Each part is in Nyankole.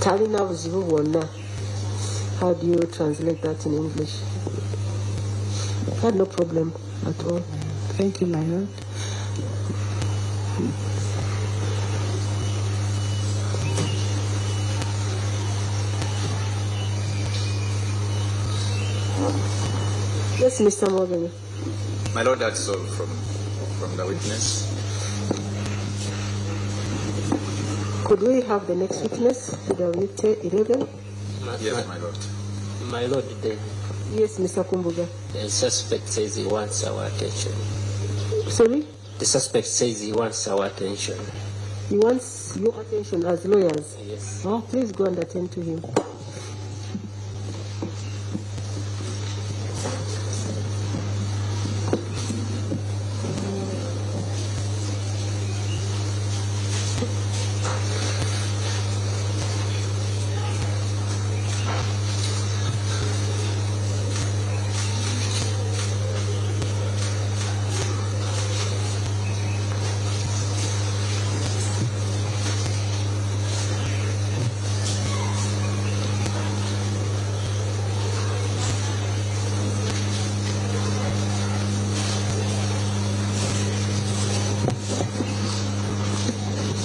Talina buzibu bwonna. How do you translate that in English? Had no problem at all. Thank you, my lord. Yes, Mr. Morgan. My lord, that's all from the witness. Could we have the next witness, PWT 11? Yes, my lord. My lord, Yes, Mr. Kumbuga. the suspect says he wants our attention. Sorry? The suspect says he wants our attention. He wants your attention as lawyers. Yes. Oh, please go and attend to him.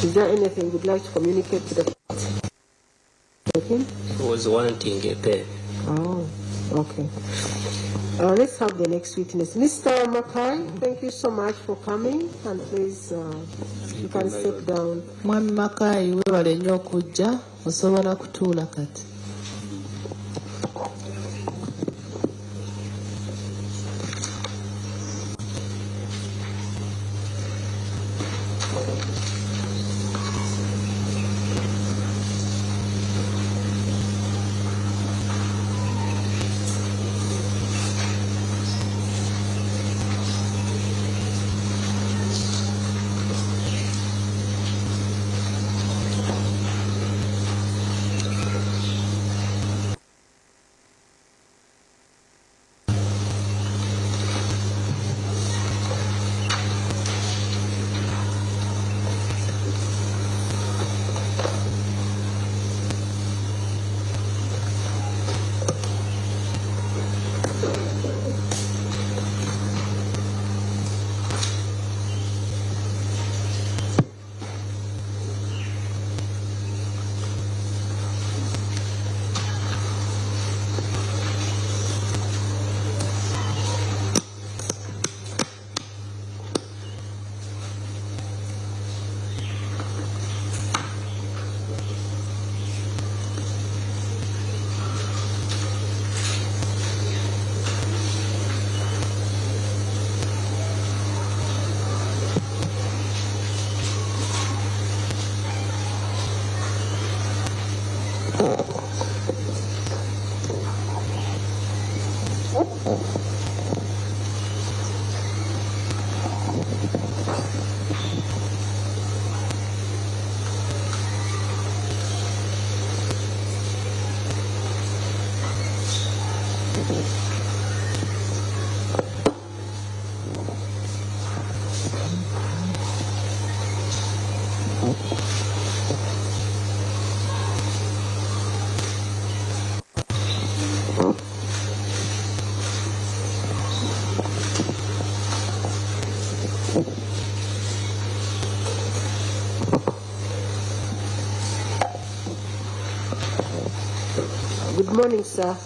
Is there anything you'd like to communicate to the court? Okay. He was wanting a pen. Oh, okay. Let's have the next witness. Mr. Mackay, thank you so much for coming, and please, you can step down. Mwami Mackay, weebale nnyo okujja, osobola kutuula kati. Good morning, sir.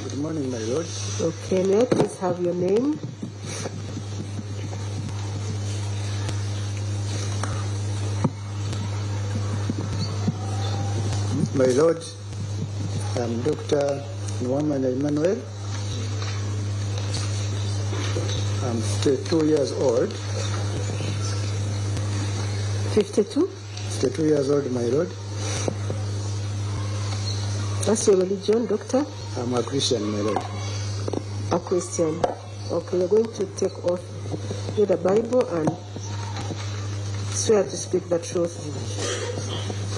Good morning, my lord. Okay, may I please have your name? My lord, I'm Dr. Nuwamanya Emmanuel. I'm 52 years old. 52? 52 years old, my lord. That's your religion, doctor? I'm a Christian, my lord. A Christian. Okay, you're going to take oath with the Bible and swear to speak the truth.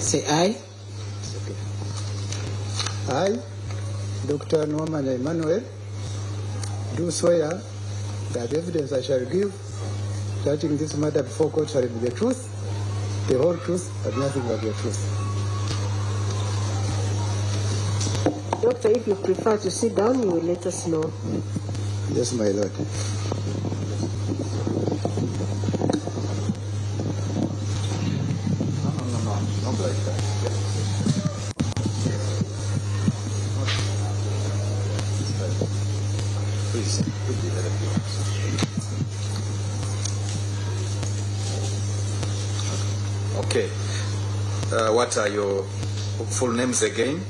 Say aye. Okay. I, Dr. Nuwamanya Emmanuel, do swear that the evidence I shall give touching this matter before court shall be the truth, the whole truth, and nothing but the truth. Doctor, if you prefer to sit down, you will let us know. Yes, my lord. No, no, no, no, not like that. Please, put the other people. Okay. What are your full names again?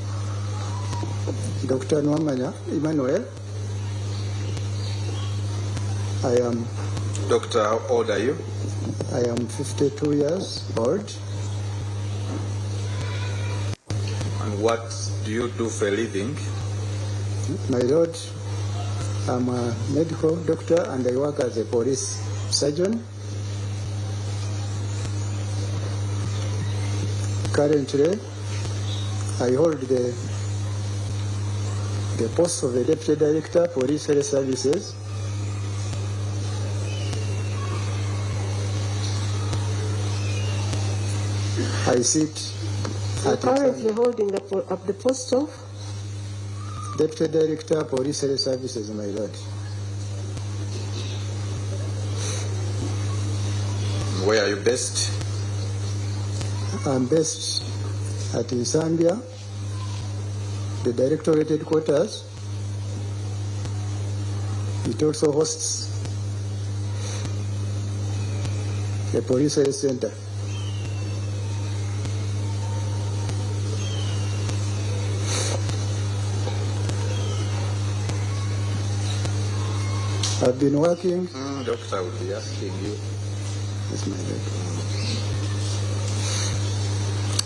Dr. Nwamanya Emmanuel. I am Doctor, how old are you? I am 52 years old. And what do you do for a living? My lord, I'm a medical doctor and I work as a police surgeon. Currently, I hold the post of the Deputy Director, Police Health Services. I sit You're at currently holding the, up the post of? Deputy Director, Police Health Services, my lord. Where are you based? I'm based at Nsambya, the Directorate headquarters. It also hosts a police health center. I've been working. Doctor will be asking you. Yes, my lord.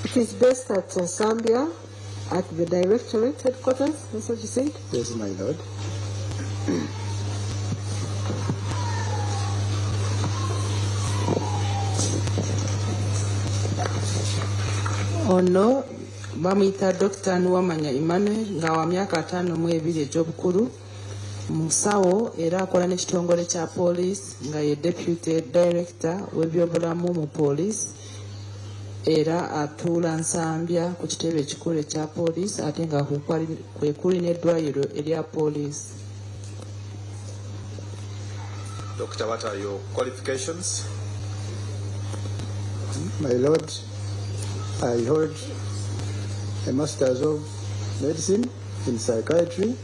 It is based at Nsambya, at the Directorate headquarters, that's what you said? Yes, my lord. Ono bamuyita Dr. Nuwamanya Emmanuel nga wa myaka 52 egy'obukulu, musawo era akola n'ekitongole kya poliisi nga ye deputy director w'ebyobulamu mu poliisi, era atuula Nsambya ku kitebe ekikulu ekya poliisi ate nga kwe kuli n'eddwaliro erya poliisi. Doctor, what are your qualifications? My lord, I hold a Master's of Medicine in Psychiatry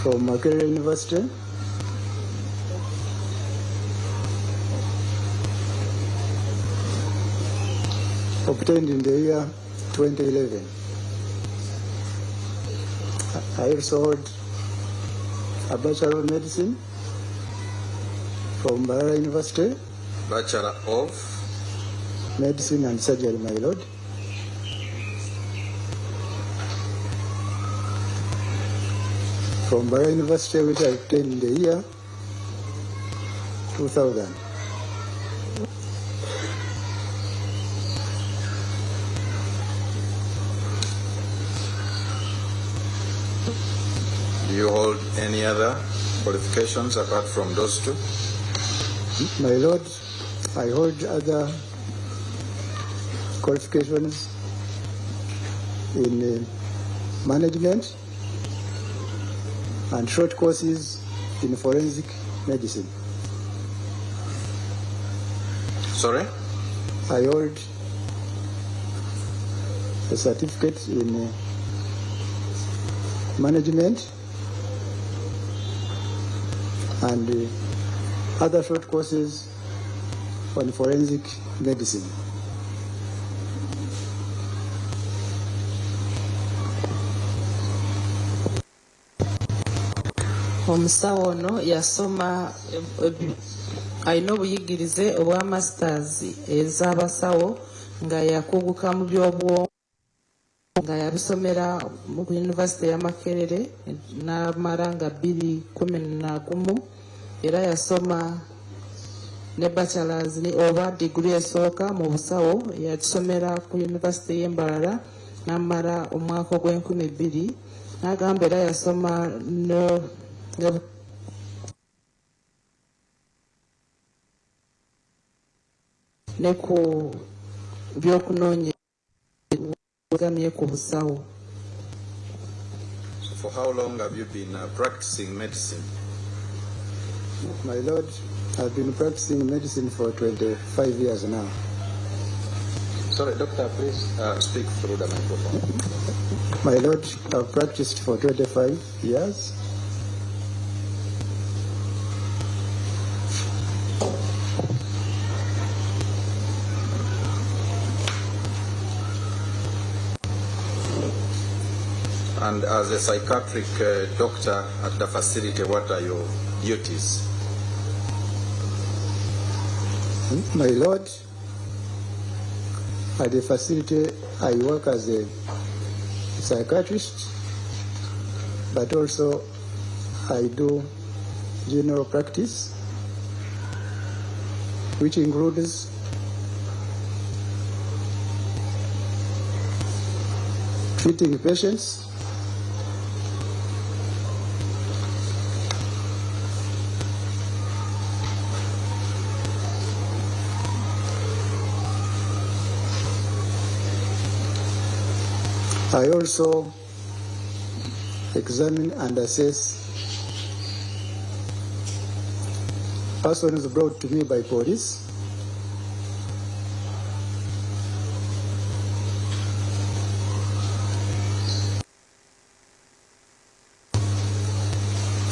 from Makerere University. Obtained in the year 2011. I also hold a Bachelor of Medicine from Mbarara University. Bachelor of Medicine and Surgery, my lord. From Mbarara University, which I obtained in the year 2000. Do you hold any other qualifications apart from those two? My lord, I hold other qualifications in management and short courses in forensic medicine. Sorry? I hold a certificate in management and other short courses on forensic medicine. Omusawo ono yasoma alina obuyigirize obwa masters ez'abasawo nga yakuguka mu by'obwongo nga yabisomera mu yunivasite ya Makerere n'amala nga 2011, era yasoma ne bachelors ne oba degree esooka mu busawo yakisomera ku yunivasite y'e Mbarara n'amala omwaka ogw'enkumi bbiri, n'agamba era yasoma no ne ku by'okunoonyegamye ku busawo. So for how long have you been practicing medicine? My Lord, I've been practicing medicine for 25 years now. Sorry, doctor, please speak through the microphone. My Lord, I've practiced for 25 years. And as a psychiatric doctor at the facility, what are your duties? My Lord, at the facility I work as a psychiatrist, but also I do general practice, which includes treating patients, I also examine and assess persons brought to me by police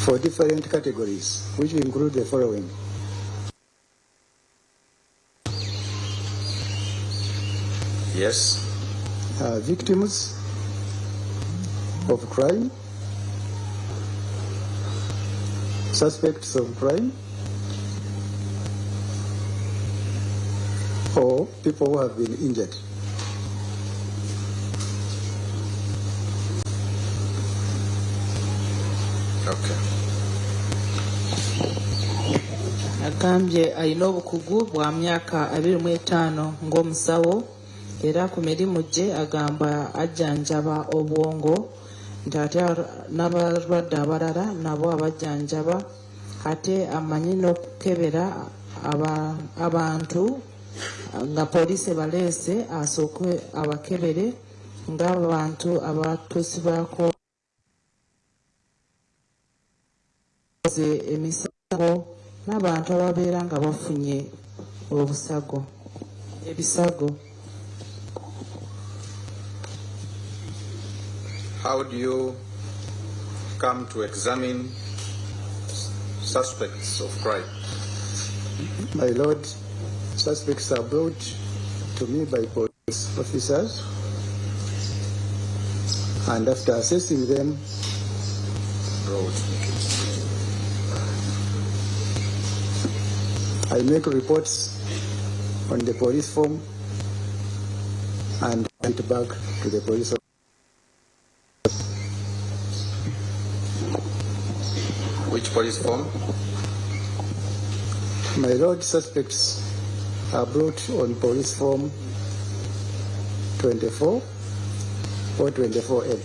for different categories, which include the following. Yes. Victims of crime, suspects of crime, or people who have been injured. Okay. Agambye alina obukugu bwa myaka 25 ng'omusawo, era ku mirimu gye agamba ajjanjaba obwongo, nti ate n'abalwadde abalala nabo abajjanjaba, ate amanyi n'okukebera abantu nga poliisi ebaleese asooke abakebere ng'abantu abatuusibwako emisango n'abantu ababeera nga bafunye obusago ebisago. How do you come to examine suspects of crime? My Lord, suspects are brought to me by police officers, and after assessing them, Brought. I make reports on the police form and hand it back to the police officer. Which police form? My Lord, suspects are brought on police form 24 or 24A,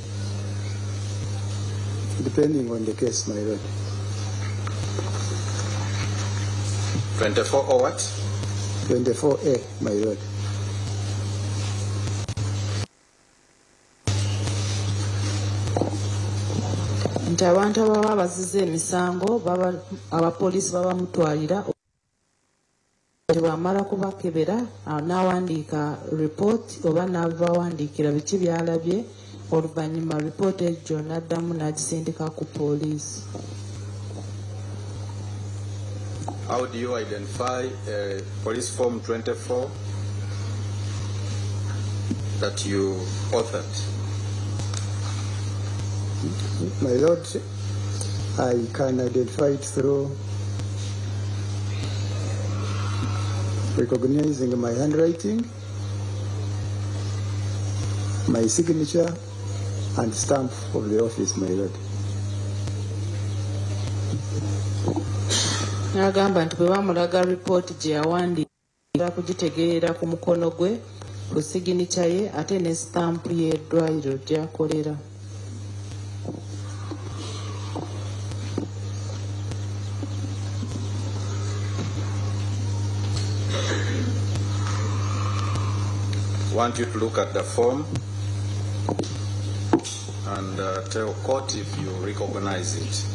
depending on the case, my Lord. 24 or what? 24A, my Lord. Nti abantu ababa bazize emisango abapoliisi babamutwalira, bw'amala kubakebera n'awandiika ripooti oba n'abawandiikira biki by'alabye, oluvannyuma ripooti egyo n'addamu n'agisindika ku poliisi. How do you identify police form 24 that you authored? My Lord, I can identify it through recognizing my handwriting, my signature, and stamp of the office, my Lord. N'agamba nti bwe bamulaga ripooti gye yawandiika kugitegeerera ku mukono gwe, ku signature ye, ate ne sitampu y'eddwaliro gy'akolera. Want you to look at the form and tell court if you recognize it.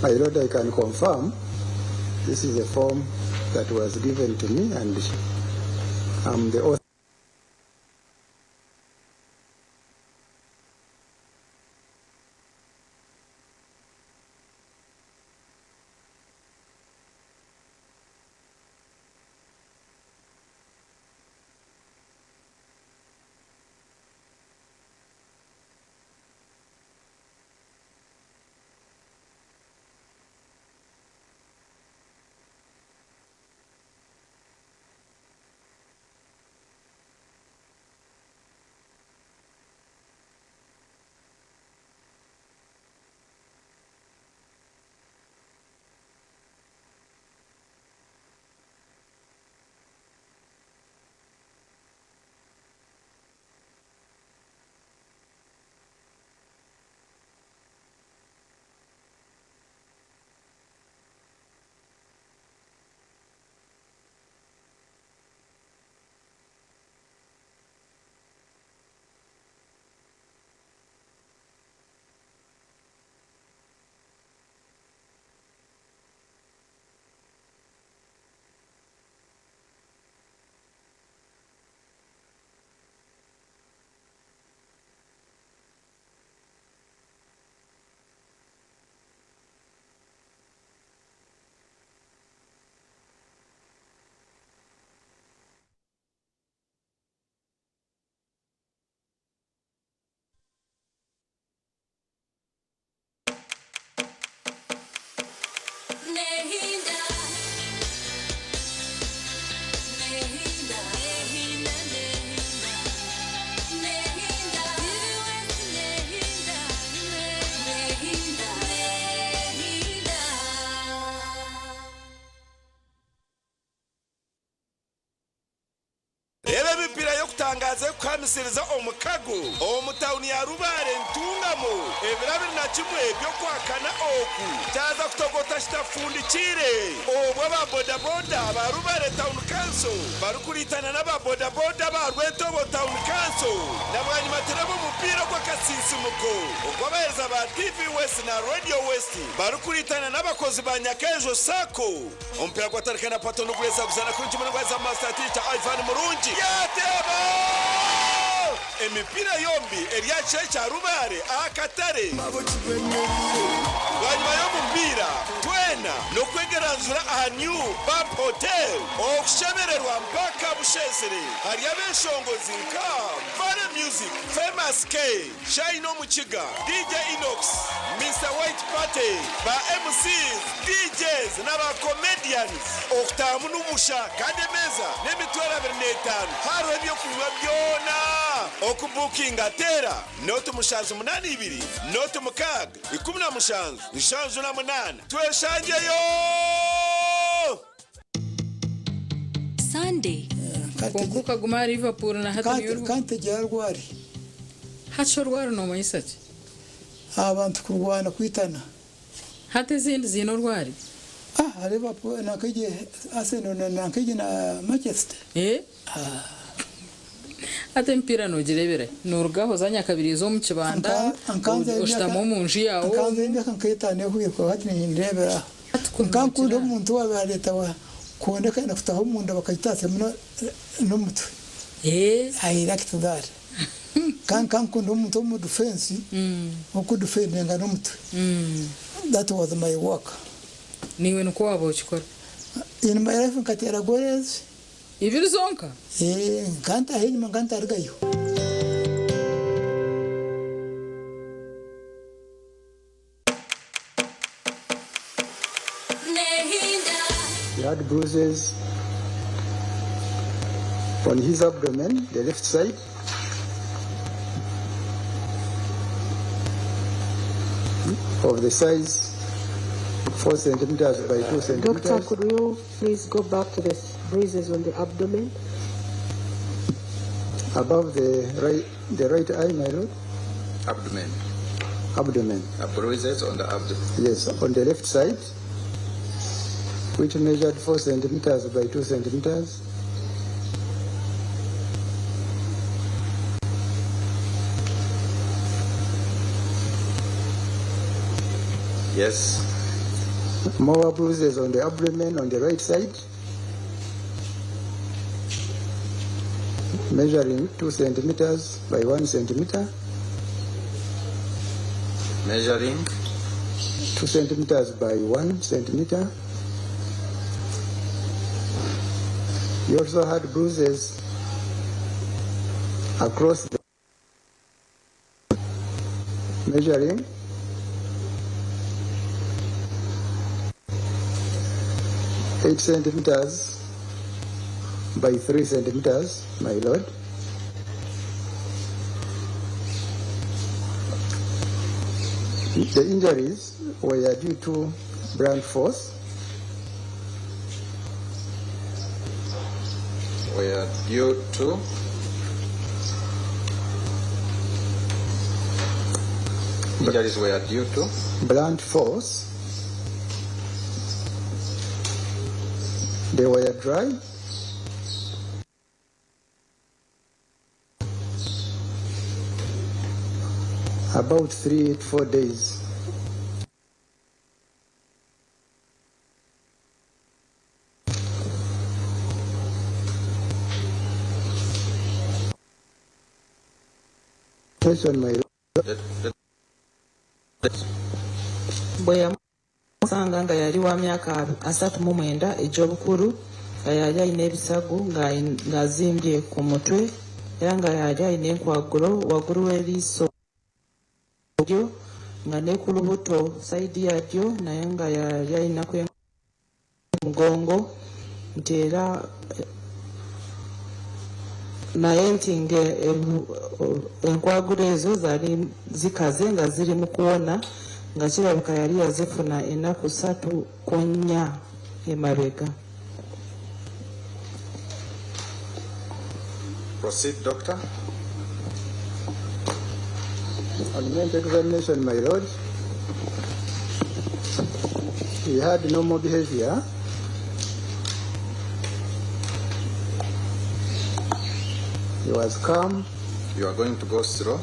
My Lord, I can confirm this is a form that was given to me and I'm the author. Reeba emipiira y'okutangaaza erikuhamisiriza omukago omu tauni ya Rubare Ntungamo ebiro 21 by'okwakana oku kyaza kutogota kitafundikiire obwo aba bodaboda ba Rubare Town Council barikuriitana n'aba bodaboda aba Rwetobo Town Council na bwanyima tureebe omupiira ogw'akasiisimuko ogw'abaheereza ba TV West na Radio West barikuriitana n'abakozi ba Nyakaejo Sacco. Omupiira gwatandika na Pato Nugureesa kuzaana kurungi munonga haza Master Teacher Ivan Murungi yateeba! Emipiira yombi eri aha kishaayi kya Rubare aha katare. Bwanyima y'omupiira twena n'okwegeranzura aha New Bump Hotel okushemererwa mpaka bushezire. Hariyo abeshongozi nka Vale Music, Famous K, Shine Omukiga, DJ Inox, Mister White Party, ba MCs, DJs na ba comedians. Okutaahamu n'obusha kandi emeeza n'emitwaro 25 hariho eby'okunywa byona. Okubukinga teera noti 7 82 0 6 17 78 tweshangyeyo! Sunday. Kwonka okaguma ahari Liverpool na hati niyo oriho. Kantegye rwari. Hati orwari nomanyisa ki? Abantu kurwana kwitana. Hati ezindi ziine orwari? Ah, Liverpool nankegi Arsenal na nankegi na Manchester. Eh? Ah. Hati emipiira nogireebera hi? Noruga aho za Nyakabirizi omu kibanda, oshutama omu nju yaawe. Nkanza emyaka nk'etaano ehweire kwonka hati nindeebera aho. Nkankunda omuntu waaba areeta koona ekayenda kutaaha omunda bakagitatsyamu n'omutwe. I liked that. Nkankunda omuntu omu defense orikudefendinga n'omutwe. That was my work. Naiwe nikwo waaba okikora? In my life nkateera goals. Ibiri zonka? Eeh, nkantaaha enyima nkantarugayo. He had bruises on his abdomen, the left side. Of the size 4 centimeters by 2 centimeters. Doctor, could you please go back to the bruises on the abdomen? Above the right eye, my lord. Abdomen. abdomen. Bruises on the abdomen. Yes, on the left side, which measured 4 centimeters by 2 centimeters. Yes. More bruises on the abdomen on the right side, measuring 2 centimeters by 1 centimeter. Measuring 2 centimeters by 1 centimeter. He also had bruises across the measuring 8 centimeters by 3 centimeters, my lord. The injuries were due to blunt force. Were due to injuries were due to blunt force. They were dry. About 3 to 4 days. Question, my Bwe yamusanga nga yali wa myaka 39 egy'obukulu, nga yali alina ebisago ng'azimbye ku mutwe, era nga yali alina enkwagulo waggulu w'eriiso lyo, nga ne ku lubuto sayidi ya ddyo, naye nga yali alinako mugongo, nti era naye nti nga enkwagulo ezo zaali zikaze nga ziri mu kuwona, nga kirabika yali yazifuna ennaku 3 ku 4 emabega. Proceed, doctor. On mental examination, my lord, he had normal behavior. He was calm. You are going to go slow.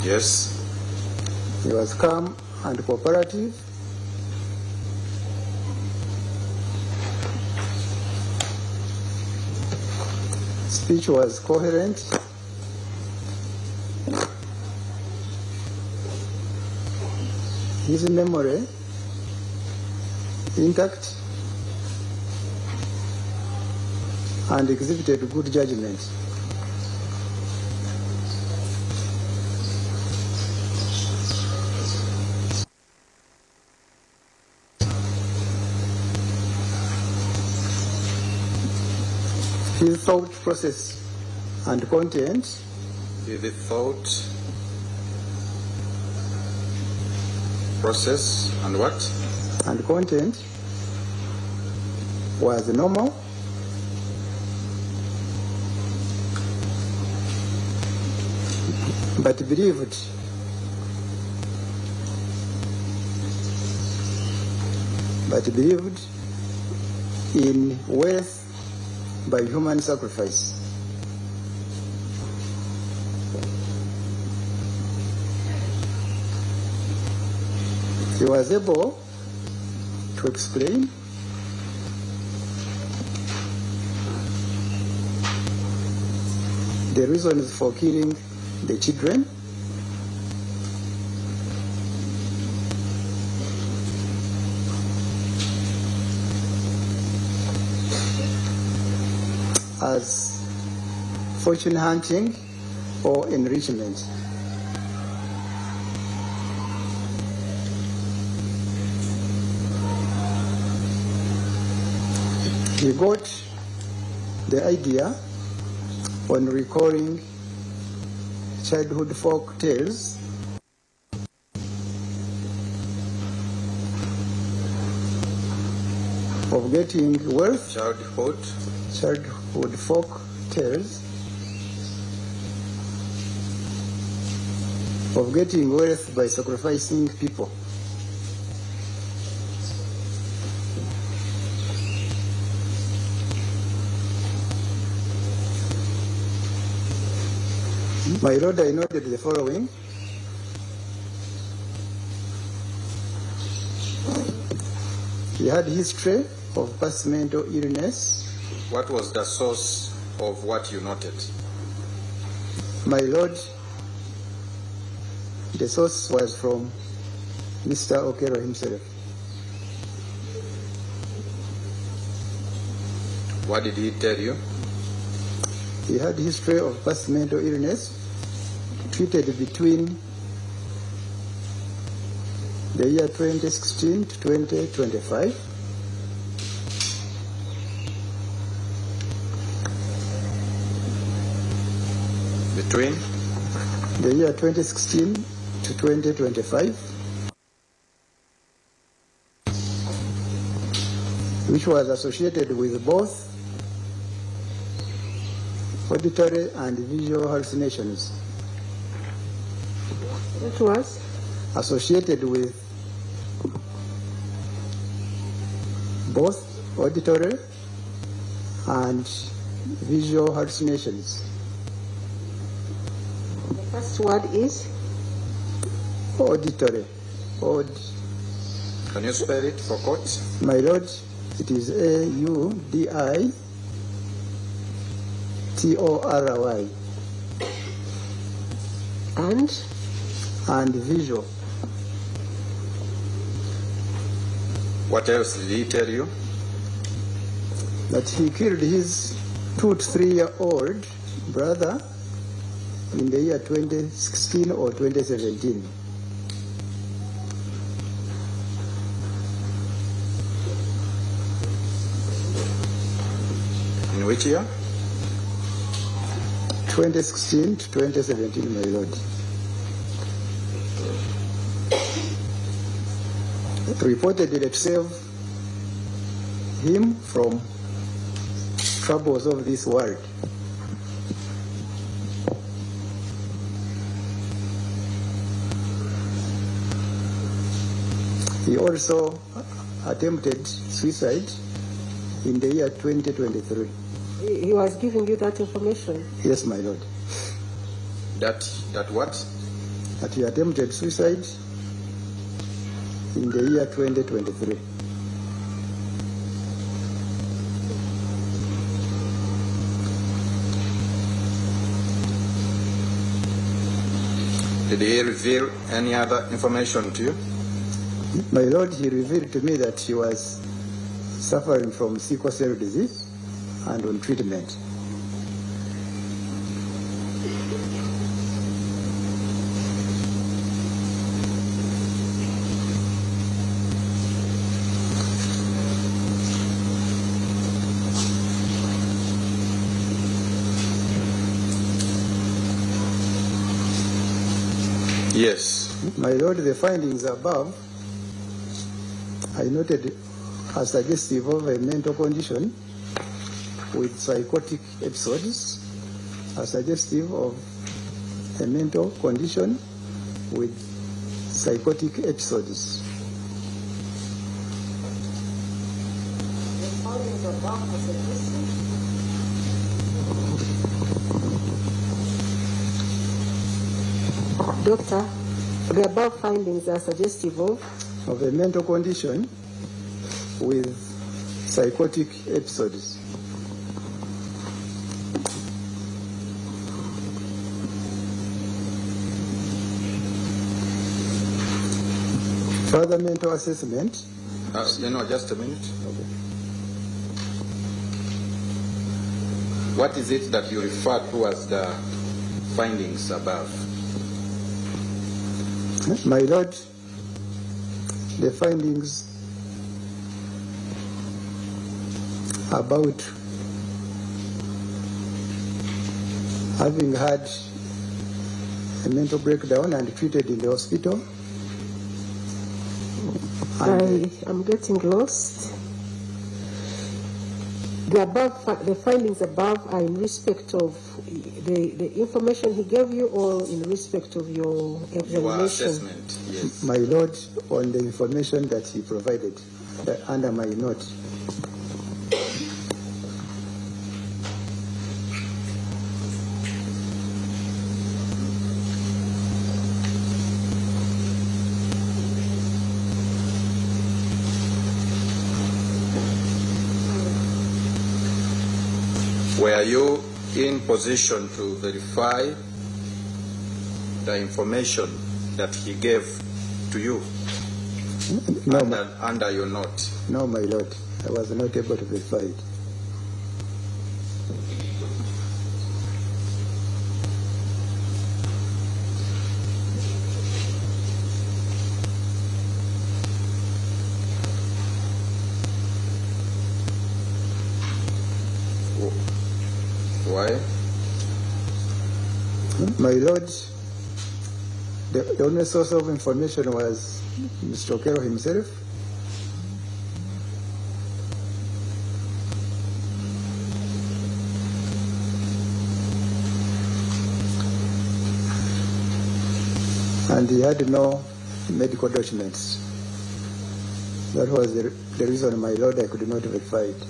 Yes. He was calm and cooperative. Speech was coherent. His memory intact and exhibited good judgment. His thought process and content The thought process and what? And content was normal. But believed in wealth by human sacrifice. He was able to explain the reasons for killing the children, as fortune hunting or enrichment. He got the idea on recalling childhood folk tales of getting wealth. Childhood. Childhood folk tales of getting wealth by sacrificing people. My Lord, I noted the following. He had history of past mental illness. What was the source of what you noted? My Lord, the source was from Mr. Okello himself. What did he tell you? He had history of past mental illness, treated between the year 2016 to 2025. Between? The year 2016 to 2025, which was associated with both auditory and visual hallucinations. It was? Associated with both auditory and visual hallucinations. The first word is? Auditory. Aud. Can you spell it for court? My Lord, it is A-U-D-I-T-O-R-Y. And? And visual. What else did he tell you? That he killed his 2 to 3-year-old brother in the year 2016 or 2017. In which year? 2016 to 2017, my Lord. Reportedly to save him from troubles of this world. He also attempted suicide in the year 2023. He was giving you that information? Yes, my Lord. That what? That he attempted suicide in the year 2023. Did he reveal any other information to you? My Lord, he revealed to me that he was suffering from sickle cell disease and on treatment. Yes. My Lord, the findings above I noted are suggestive of a mental condition with psychotic episodes, are suggestive of a mental condition with psychotic episodes. The findings above are suggestive. Doctor, the above findings are suggestive of? Of a mental condition with psychotic episodes. Further mental assessment. Just a minute. Okay. What is it that you refer to as the findings above? My Lord, the findings about having had a mental breakdown and treated in the hospital. I am getting lost. The above, the findings above are in respect of the, the information he gave you or in respect of your Your examination? assessment, yes. My lord, on the information that he provided under my note. Were you in position to verify the information that he gave to you No, under your note? No, my lord, I was not able to verify it. Why? My lord, the only source of information was Mr. Okello himself. And he had no medical documents. That was the reason, my lord, I could not verify it.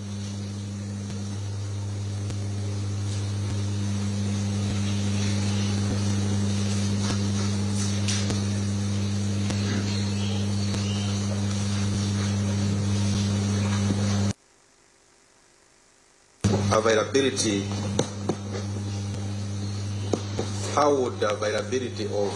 Availability, how would the availability of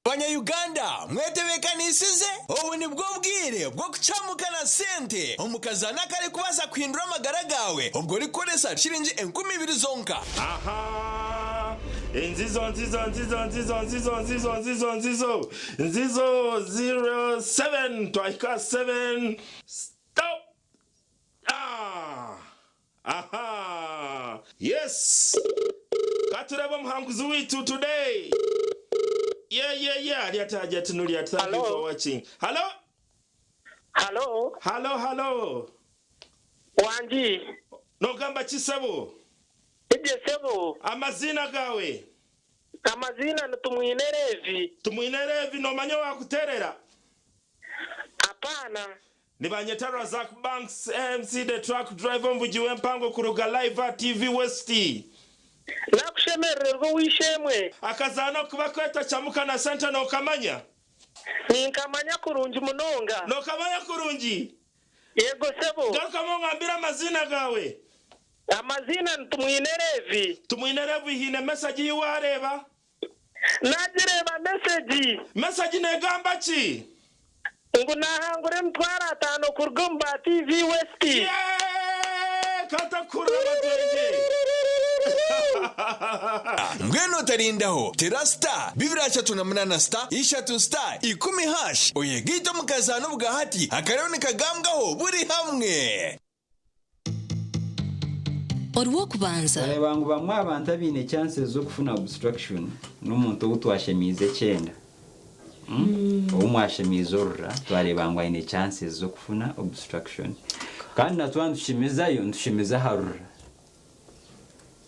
Banya-Uganda mwetebeekanisize obu nibwo bwire bw'okucamuka na sente omukazana akarikubaasa kuhindura amagara gaawe obwo orikukoresa shiringi 2000 zonka. Aha! Nzizo, nzizo, nzizo, nzizo, nzizo, nzizo, nzizo, nzizo, nzizo, 07, twahika 7, stop! Aha! Yes! Katurebe omuhanguzi waitu today! Yeah, yeah, yeah. Aliata Hajat Nuliat, thank you for watching. Hello? Hello? Hello, hello. Wanji. Nogamba kisebo. Ibyo sebo. Amazina gawe. Amazina ni Tumwine Levi. Tumwine Levi nomanya wakuterera. Hapana. Nibanyeta Razak Banks MC the truck driver omuvugi w'empango kuruga live aha TV West. Nakushemerererwa ow'eishe-emwe. Akazaano aku bakweta Chamuka na Sente nokamanya? Ninkamanya kurungi munonga. Nokamanya kurungi? Yego sebo. Garukamu ongambire amaziina gaawe. Amaziina ni Tumwine Levi. Tumwine Levi haine mesegi ei waareeba? Naagireeba mesegi. Mesegi neegamba ki? Ngu naahangura emitwaro ataano kuruga omu ba TV West. Yeee! Kantakuhurira amatwengye. Mbwenu otarindaho, tera star 238 star ishatu star ikumi hash oyegaite omu kazaano obwahati akariho nikagambwaho buri hamwe. Orw'okubanza. Twareeba ngu bamwe aha bantu abaine chances z'okufuna obstruction n'omuntu ou twashemiize ekyenda. Ou mwashemiize orura twareeba ngu aine chances z'okufuna obstruction. Kandi na twaba nitushemezayo, nitushemeza aha rura.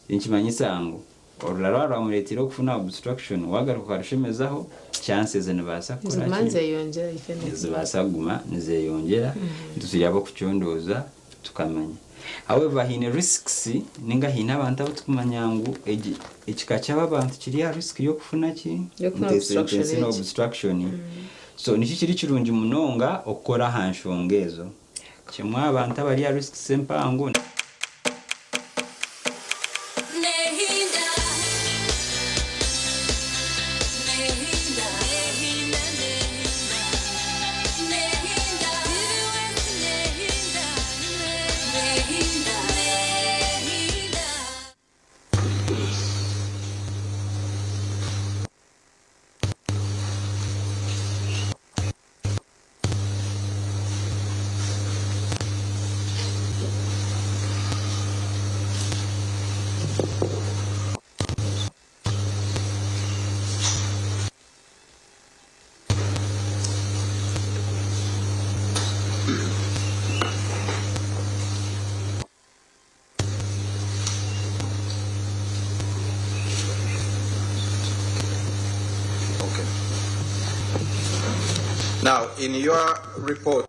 Nikimanyisa ngu orura rwaba rwamureeteire okufuna obstruction, waagaruka okarushemezaho, chances nibaasa kukora Niziguma ki? nizeyongyera if anything. Nizibaasa kuguma nizeyongyera, nituri ab'okucondooza tukamanya. However, haine risks ninga haine abantu abu turikumanya ngu egi ekika ky'aba bantu kiri aha risk y'okufuna ki? Y'okufuna obstruction Intestinal egi. obstruction. So nikyo kiri kirungi munonga okukora aha nshonga ezo. Kimwe aha bantu abari aha risks empango. Okay. Now, in your report,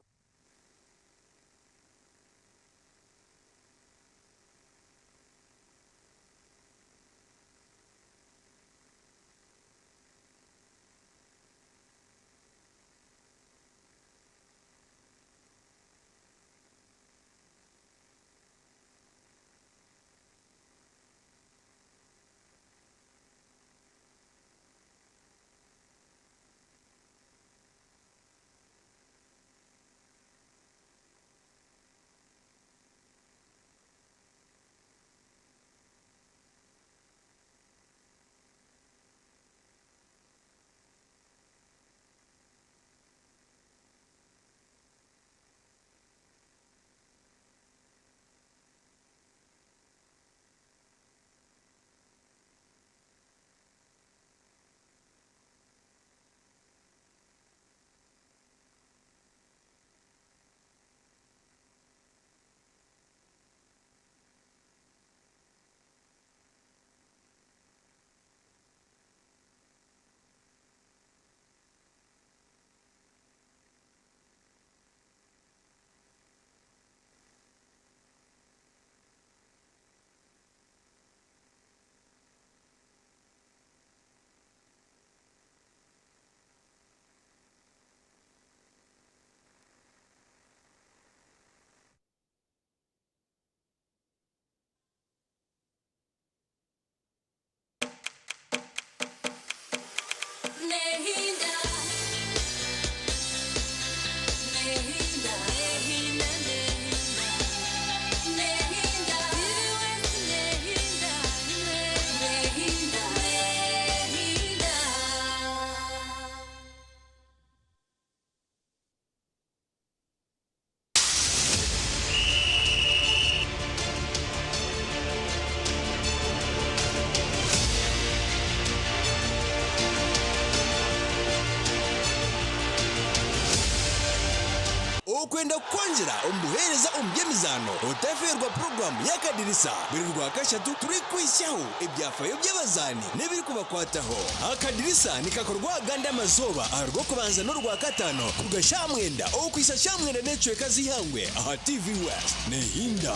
Okwenda kukwongyera omu buheereza omu by'emizaano, otafeerwa puroguraamu y'Akadirisa buri Rwakashatu turikukwitsyaho ebyafayo by'abazaani n'ebirikubakwataho. Akadirisa nikakorwa agandi amazooba aha Rwokubanza n'Orwakataano kuruga shaaha mwenda okuhitsya shaaha mwenda n'ekicweka z'eihangwe aha TV West. Nehinda.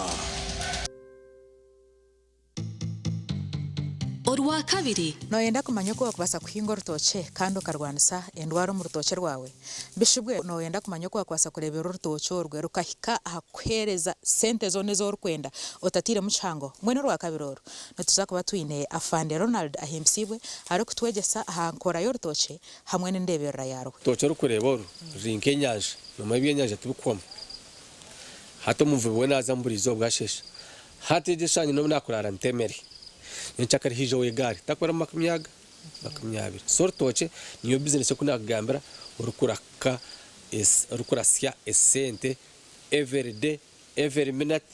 Orwakabiri. Nooyenda kumanya oku waakubaasa kuhinga orutookye kandi okarwanisa endwara omu rutookye rwawe? Bishubwe nooyenda kumanya oku waakubaasa kureeberera orutookye orwe rukahika aha kukuheereza sente zoona ezi orikwenda otatairemu kihango? Mbwenu Orwakabiri oru, nituza kuba twine Afande Ronald Ahimbisibwe arikutwegyesa aha nkora y'orutookye hamwe n'endeeberera yaarwo. Orutookye orikureeba oru ruri nk'enyanja, noomanya ebyenyanja tibikuhwamu. Hati omuvubi we naaza omu buriizooba bwasheesha. Hati egyo eshaaha nyine obu naakuraara ntemere. Nyencakare haija ow'egaari takubara mu makumi aga, 20. So orutookye niyo bizinesi oku naakugambira orikuraka orikurasya esente every day, every minute,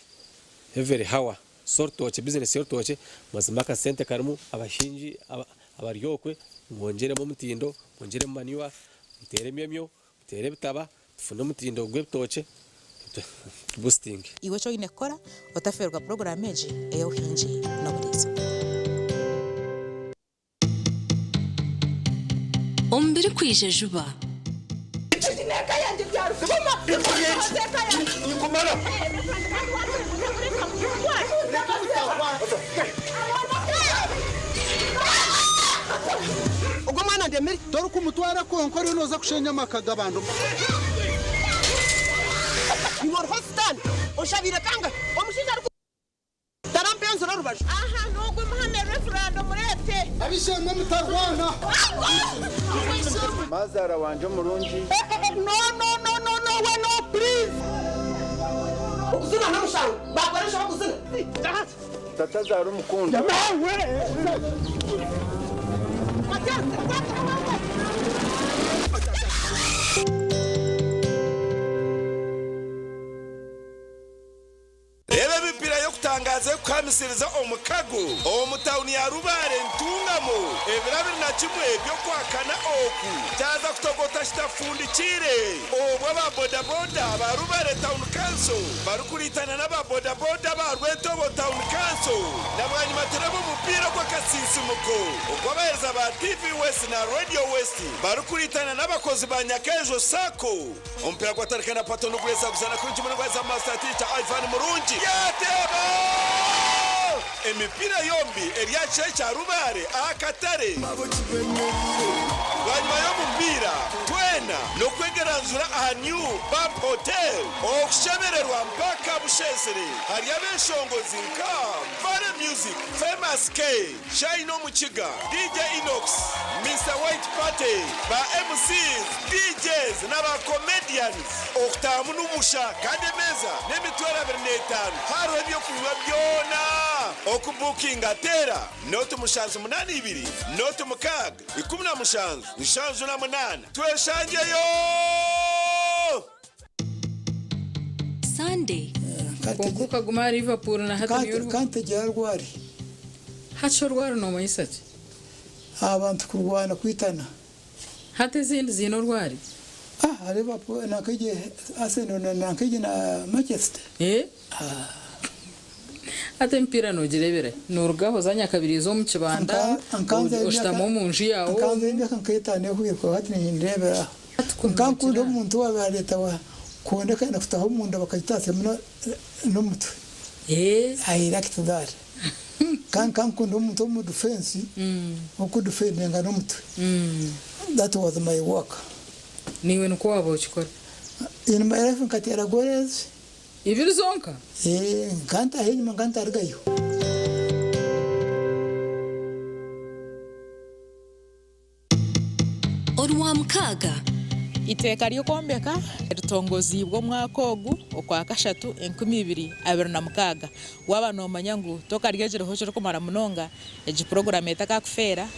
every hour. So orutookye bizinesi y'orutookye mazima akasente karimu abahingi abari okwe mwongyeremu omutindo, mwongyeremu manure, muteere emyomyo, Tuteere ebitaba tufune omutindo gw'ebitookye tubusitinge. Iwe eki oine kukora otafeerwa puroguraamu egi ey'obuhingi n'oburiisa. Omu birikwija juba. Ogwo mwana ndemire. Torikumutwara kwonka oriyo noza kushenya amaka g'abantu. Iwe oriho sitaane oshabiire kangahi omushaija ariku tarampa enzura orubaju. Aha n'ogwo muhame Reverand omureete. Ab'eishe-emwe mutarwana. Mazaara wangye omurungi. No no no no no we no please. Okuzina n'omushango bakora enshobe kuzina. Tatazaara omukundwa. Reeba emipiira y'okutangaaza erikuhamisiriza omukago omu tauni ya Rubare Ntungamo ebiro 21 by'Okwakana oku kyaza kutogota kitafundikiire obwo aba bodaboda ba Rubare Town Council barikuriitana n'aba bodaboda aba Rwentobo Town Council na bwanyima turebe omupiira ogw'akasinsimuko ogw'abaheereza ba TV West na Radio West barikuriitana n'abakozi ba Nyakejo Sacco. Omupiira gwatandika na Pato Nugureza guzaana kurungi munonga haza Master Teacher Ivan Murungi yateeba! Emipiira yombi eri aha kishaayi kya Rubare aha katare. Bwanyima y'omupiira, twena n'okwegeranzura aha New Bump Hotel okushemererwa mpaka busheesire. Hariyo abeshongozi nka Valley Music, Famous K, Shine Omukiga, DJ Inox, Mister White Party, ba MCs, DJs na ba comedians. Okutaahamu n'obusha kandi emeeza n'emitwaro 25. Hariho eby'okunywa byona. Okubukinga teera 072 06 17 78. Tweshangyeyo! Sunday. Kwonka okaguma ahari Liverpool na hati niyo oriho. Kantegera rwari. Hati orwari nomanyisa ki? Abantu kurwana kwitana. Hati ezindi ziine orwari? Ah Liverpool nanka egye Arsenal na nanka egye na Manchester. Eh? Hati emipiira nogirebera hi? Noruga aho za nyakabirizi omu kibanda, oshutama omu nju yaawe Nkanza omu. emyaka nk'etaano ehweire kwonka hati nindeebera aho. Nkankunda omuntu owaabaire areeta koona ekayenda kutaaha omunda bakagitatsyamu n'omutwe. I liked that. Kandi nkankunda omuntu ow'omu defense orikudefendinga n'omutwe. That was my work. Naiwe nikwo waaba okikora? In my life nkateera goals. Ibiri zonka? Eeh, nkantaaha enyima nkantarugayo. Orwamukaaga. Eiteeka ry'okwombeka ritongoziibwe omwaka ogu Okwakashatu 2026. Waaba noomanya ngu tokaryegireho kirikumara munonga, egi puroguraamu etakakufeera,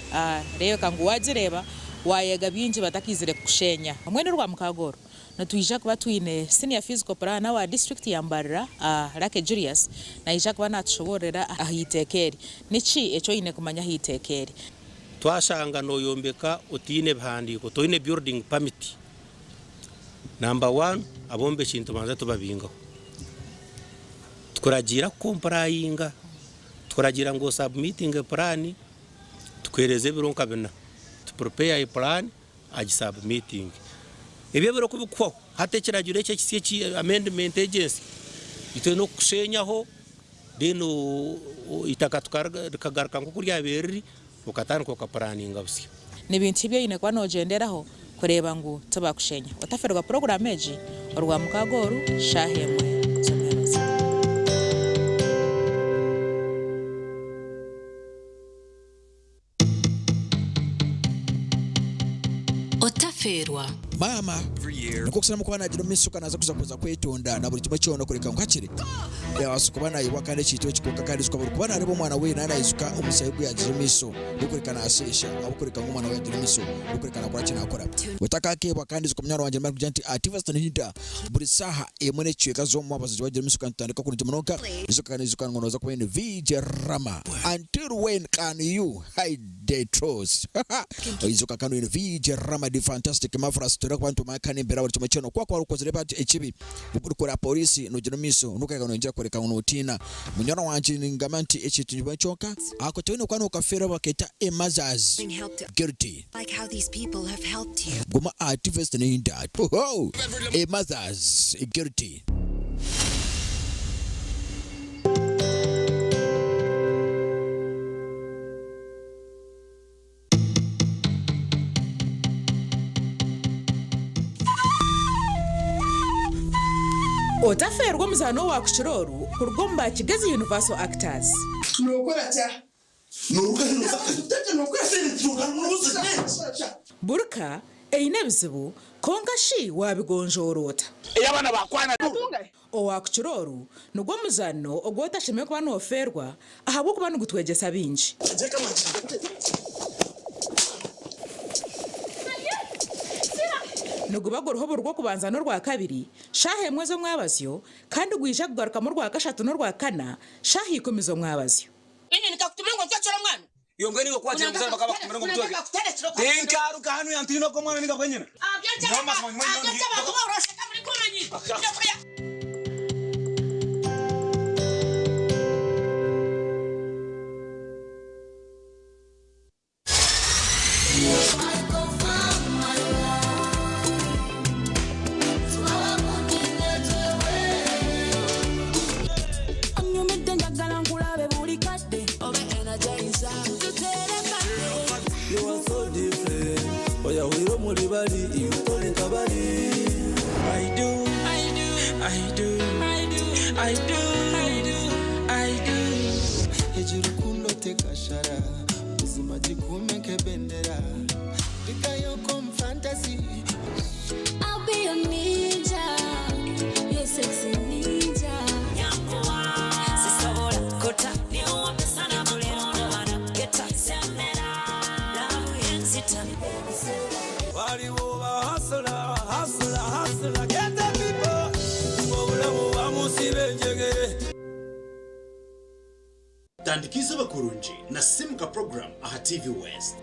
reebeka ngu waagireeba waayega bingi batakaizire kukushenya. Mbwenu Orwamukaaga oru, nitwija kuba twine Senior Physical Planner wa disiturikiti ya Mbarara, Lucky Julius, naija kuba naatushoboororera aha iteeka eri. Niki eki oine kumanya aha iteeka eri? Twashanga noyombeka otaine bihandiiko, toine building permit, Namba wani, abombeki nitubanza tubabingaho. Tukuragiira kukompurayinga, tukuragiira ngu osabumitinge puraani, tukuheereza ebiro nka bina to prepare a plan agisabumitinge. Ebyo ebiro ku bikuhwaho, hati ekiragiro eki ekisya eki amendment egi ensya, itwe n'okukushenyaho then eitaka rikagaruka nk'oku ryabaire riri. Okatandika okapuraninga busya. Ni bintu ki ebi oine kuba noogyenderaho kureeba ngu tibakushenya? Otaferwa puroguraamu egi Orwamukaaga oru shaaha emwe z'omwebazyo. Otaferwa. Maama nikwo kusalamu kuba nagira omumaisho ka naza kuza kuza kwetonda na buri kimwe kyona kureka ngu hakiri yabaasa kuba nayebwa kandi ekintu eki kwonka kandi ijuka buri kuba nareeba omwana we naba nayijuka omushaija ogu yagiire omumaisho gwokureka nasheesha ahabwokureka ngu omwana we yagira omumaisho gwokureka nakora ki nakora otakakebwa kandi ijuka munywani wangye nimba nikugira nti ati Nhinda buri saaha emwe nekicweka zomumwabazyo wagira omumaisho kandi tutandika kurungi munonga ijuka kandi ijuka ngu noza kuba oyine VJ Rama until when can you hide The truth. Oizuka kandi oine VJ Rama the fantastic marvelous tureba kuba nitumanya kandi embera buri kimwe kyona okuba kwari okozire bati ekibi orikora polisi nogira omu maiso nokureka noyongyera kworeka ngu notiina. Munywani wangye ningamba nti ekintu nikimwe kyonka ako toine kuba nokafeera baketa a mother's guilty. Guma aha TV Sitnida. A mother's guilty. Otafeerwa omuzaano owaakukira oru kuruga omu ba Kigezi Universal Actors. Burka eine ebizibu, kwonka shi waabigonjoora ota? Owaakukira oru nigwo muzaano ogu otashemereire kuba noofeerwa ahabw'okuba nigutwegyesa bingi. Niguba guriho buri Rwokubanza n'Orwakabiri shaaha emwe z'omwabazyo kandi gwija kugarukamu Orwakashatu n'Orwakana shaaha ikumi z'omwabazyo. Onyumidde njagala nkulabe buli kadde obe energizer tuterekane. You are so different. Oyahwire omuri bari, iwe tori nka bari. I do, I do, I do, I do, I do, I do, I do. Egi rukundo tekashara buzima gikuume nk'ebendera Ndikayo omu fantasy. I'll be your ninja, your sexy ninja. Waliwo ba hustler, hustler, hustler, get the people. Obulamu bamusiba enjegere. Tandika eizooba kurungi na Simuka Program aha TV West.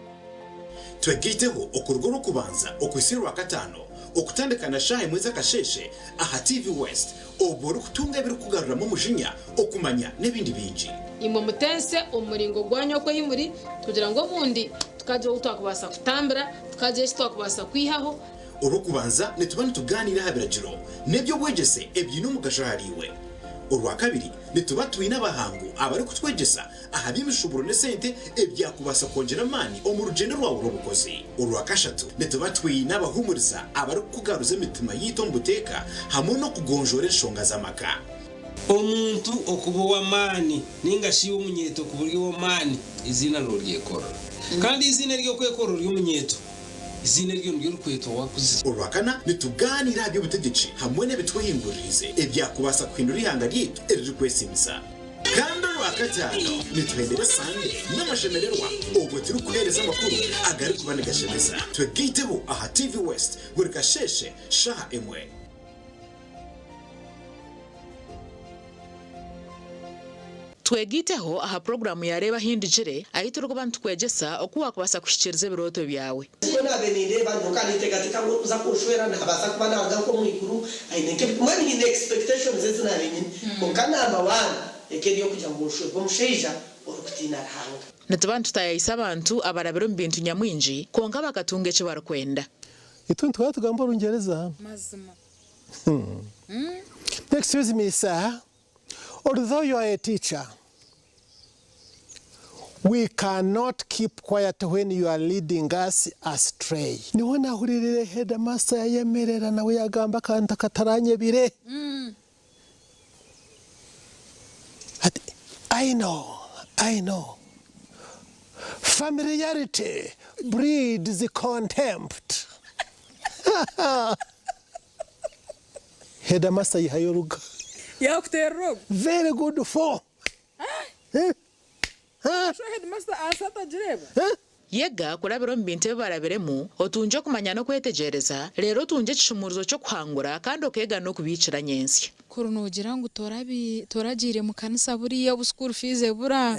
Twegaiteho okuruga Orwokubanza okuhitsya Orwakataano okutandika na shaaha emwe z'akasheeshe aha TV West obwo orikutunga ebirikukugaruramu omujinya, okumanya n'ebindi bingi. Imwe mutense omu muringo gwanyu oku ei muri, kugira ngu obundi tukagira ou twakubaasa kutambira, tukagira eki twakubaasa kwihaho. Orwokubanza nituba nitugaaniira aha biragiro n'eby'obwegyese ebiine omugasho ahariiwe. Orwakabiri nituba twine abahangu abarikutwegyesa aha by'emishuuburo n'esente ebyakubaasa kwongyera amaani omu rugyendo rwawe rw'obukozi. Orwakashatu nituba twine abahuumuriza abarikukugaruza emitima yaitu omu buteeka hamwe n'okugonjoora enshonga z'amaka. Omuntu okuba ow'amaani nainga shi iwe omunyeeto kuba ori ow'amaani, eiziina nooryekorera. Kandi eiziina ery'okwekorera ori omunyeeto, eiziina eryo niryo orikwetwa waakuzire. Orwakana, nitugaaniira aha by'obutegyeki hamwe n'ebitwehinguririize ebyakubaasa kuhindura eihanga ryaitu eririkwesiimisa. Kandi Orwakataano, nituhendera Sande n'amashemererwa obwo turikuheereza amakuru agarikuba nigashemeza. Twegaiteho aha TV West buri kasheeshe shaaha emwe. Twegaiteho aha puroguraamu ya Reeba Ahindugire ahu turikuba nitukwegyesa oku waakubaasa kuhikiiriza ebirooto byawe. Nikwo naabaire nindeeba, nyowe nkaba ninteekateeka ngu orikuza kunshwera naabaasa kuba naaruga nk'omu iguru aine nk'ebi, mbwenu nyine expectations ezi naabaire nyine. Kwonka number one ekaba eri ey'okugira ngu nshwerwe omushaija orikutiina Ruhanga. Nituba nitutaayaayisa abantu abarabire omu bintu nyamwingi kwonka bakatunga eki barikwenda. Itwe nituhora tugamba Orungyereza. Mazima. Excuse me sir, although you are a teacher, we cannot keep quiet when you are leading us astray. Niho nahuriirire headmaster yayemerera nawe yagamba akantu akataranyebire. Ati, I know, I know. Familiarity breeds contempt. Headmaster yihayo oruga. Yakuterera ogwo. Very good for. Sho headmaster ansi atagireeba. Yega kurabira omu bintu ebi barabiremu, otungye okumanya n'okwetegyereza, reero otungye ekishumuurizo ky'okuhangura kandi okeega n'okubiikira nyentsya. Kuri noogira ngu toragiire mu kanisa buriya obu school fees ebura,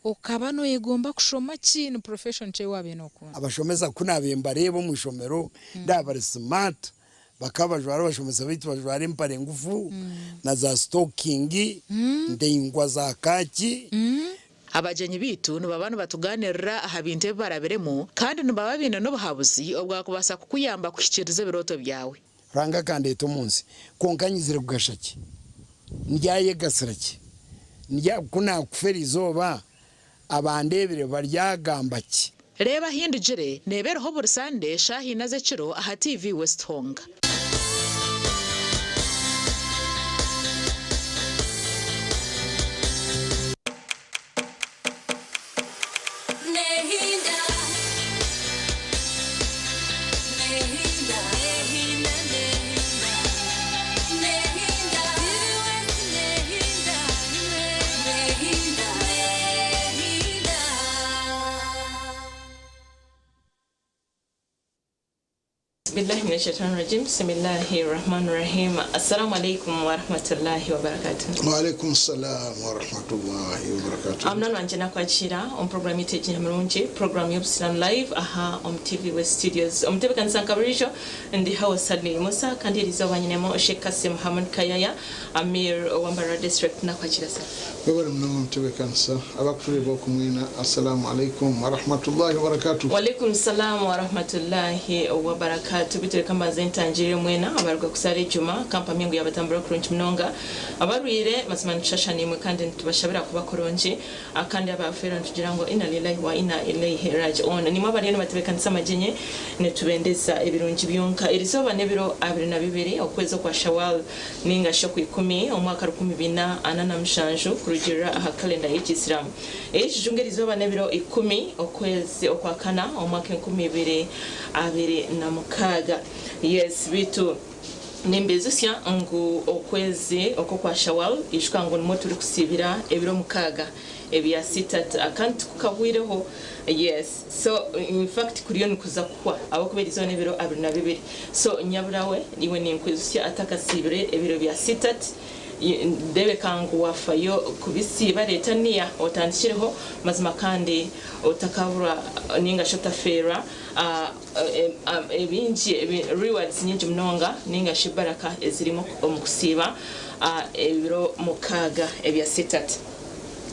okaba noyegomba kushoma ki? Ni profession ki ei waabaire nookunda? Abashomesa ku naabaire mbareeba omu ishomero ndaaba bari smart, bakaba bajwara abashomesa baitu bajwara empare ngufu na za sitokingi ndaingwa za kaaki. Abagyenyi baitu nibaba nibatugaaniirira aha bintu ebi barabiremu kandi nibaba baine n'obuhabuzi obwakubaasa kukuyamba kuhikiiriza ebirooto byawe. Ruhanga akandeeta omu nsi, kwonka nyizire kugasha ki? Ndyayegasira ki? Ndya, ku naakufa eri izooba, abandeebire baryagamba ki? Reeba Ahindugire neeba eriho buri Sande shaaha ina z'ekiro aha TV West Honga. Billahi mina shaitani rajim bismillahi rahmani rahim assalamu alaikum warahmatullahi wabarakatuh. Wa alaikum salam wa rahmatullahi wa barakatuh. Munywani wangye nakwakira omu program yaitu egi nyamirungi program y'obusiramu live aha omu TV West Studios. Omutebekanisa nka burijo ndi Hawa Sadly Musa kandi erizooba nyinemu Sheikh Kassim Hamud Kayaya Amir owa Mbarara District nakwakira sir. Webale munonga omutebekanisa abakutureeba oku mwena Assalamu alaikum warahmatullahi wabarakatuh. Walaikum salaam warahmatullahi wabarakatuh Beitu reka mbanze ntangirire mwena abaruga kusaara ejuma kampamye ngu yabatambura kurungi munonga abarwire mazima nitushasha naimwe kandi nitubashabira kuba kurungi kandi abafeerwa nitugira ngu Inna lillahi wa inna ilaihi raji'un Nimwe abariyo nibatebekanisa amagyenyi nitubendeza ebirungi byonka Erizooba n'ebiro 22 okwezi okwa Shawwal Ninga shi Okwikumi, omwaka 1447 kurugiirira aha kalenda y'Ekiisiramu. Ey'ekijungu erizooba n'ebiro ikumi, okwezi Okwakana, omwaka 2026. Yes, beitu nimbiijutsya ngu okwezi oku okwa Shawwal, ijuka ngu nimwo turikusiibira ebiro mukaaga ebya Sitat, kandi tikukahweireho. Yes, so in fact kuriyo nikuza kuhwa ahabw'okuba erizooba n'ebiro 22. So nyabura we iwe ninkwijutsya atakasiibire ebiro bya Sitat, rebeka ngu wafayo kubisiiba reeta niya otandikireho mazima kandi otakaburwa ninga shi otafeerwa ebingi rewards nyingi munonga ninga shi baraka ezirimu omu kusiiba ebiro mukaaga ebya Sitat.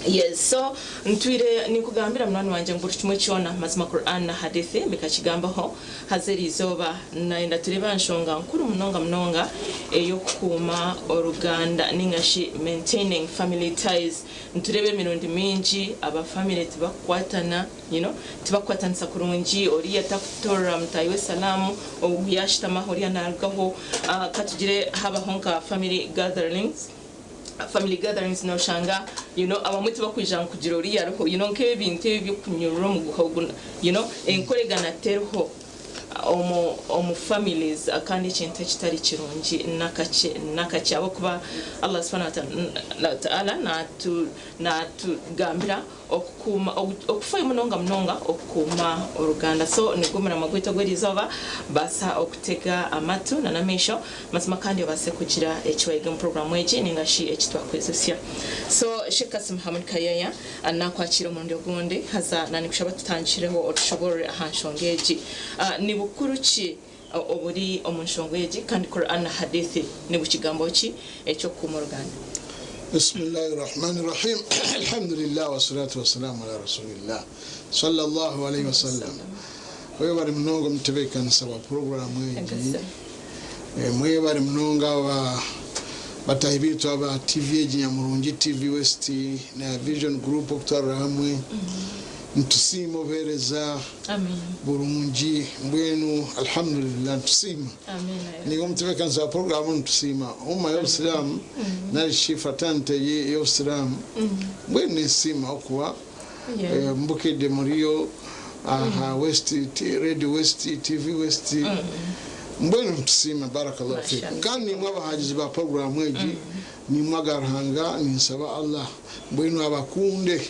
Yes so ntwire ninkugambira munywani wangye ngu buri kimwe kyona mazima Quran na Hadithi bikakigambaho haza erizooba nayenda turebe aha nshonga nkuru munonga munonga eyokukuuma oruganda ninga shi maintaining family ties nitureeba emirundi mingi aba family tibakukwatana you know tibakukwatanisa kurungi oriya takutorera mutaahi we salaamu ogu yashutama oriya narugaho katugire habaho nka family gatherings Family gatherings noshanga you know abamwe tibakwija ngu kugira oriya ariho you know nk'ebintu ebi ebyokunyurura omuguha ogu you know enkoregana teriho omu omu families kandi ekintu ekitari kirungi nakakye nakakye ahabw'okuba Allah subhanahu wa ta'ala natu natugambira. Okukuuma okufayo munonga munonga okukuuma oruganda. So nigwo muramwa gwaitu ogw'erizooba, baasa okutega amatu na n'amaisho mazima kandi obaase kugira eki wayega omu puroguramu egi ninga shi eki twakwijutsya. So Sheikh Kassim Hamud Kayaya nakwakiira omurundi ogundi haza na nikushaba tutandikireho otushoboorore aha nshonga egi. Ni bukuru ki oburi omu nshonga egi kandi Quran na Hadith nibukigambaho ki eky'okukuuma oruganda? Bismillahi Rahmani Rahim Alhamdulillah wassalatu wassalamu ala Rasulillah Sallallahu alaihi wasallam Webare munonga omutebekanisa wa puroguramu egi Mwebare munonga aba batahi baitu aba TV egi nyamurungi TV West na Vision Group okutwarira hamwe Nitusiima obuheereza burungi mbwenu Alhamdulillah nitusiima Niiwe omutebeekanisa wa puroguraamu nitusiima Ummah y'obusiraamu nari shi fraternity y'obusiraamu mbwenu ninsiima okuba mbukedde muriyo aha West Radio West TV West mbwenu nitusiima Barakallahu fiikum kandi niimwe abahagizi ba puroguraamu egi Nimwe aga Ruhanga ninsaba Allah mbwenu abakunde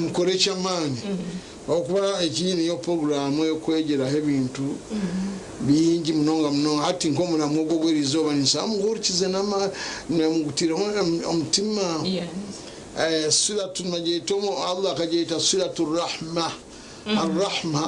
mukore ekyamaani ahabw'okuba egi niyo puroguraamu ey'okwegyeraho ebintu bingi munonga munonga. Hati nk'omuramwa ogu ogw'erizooba ninsaba muguhurikize mugutaireho omutima. Suratu nibagyeta Allah akagyeta Suratu Rahma, Arrahma.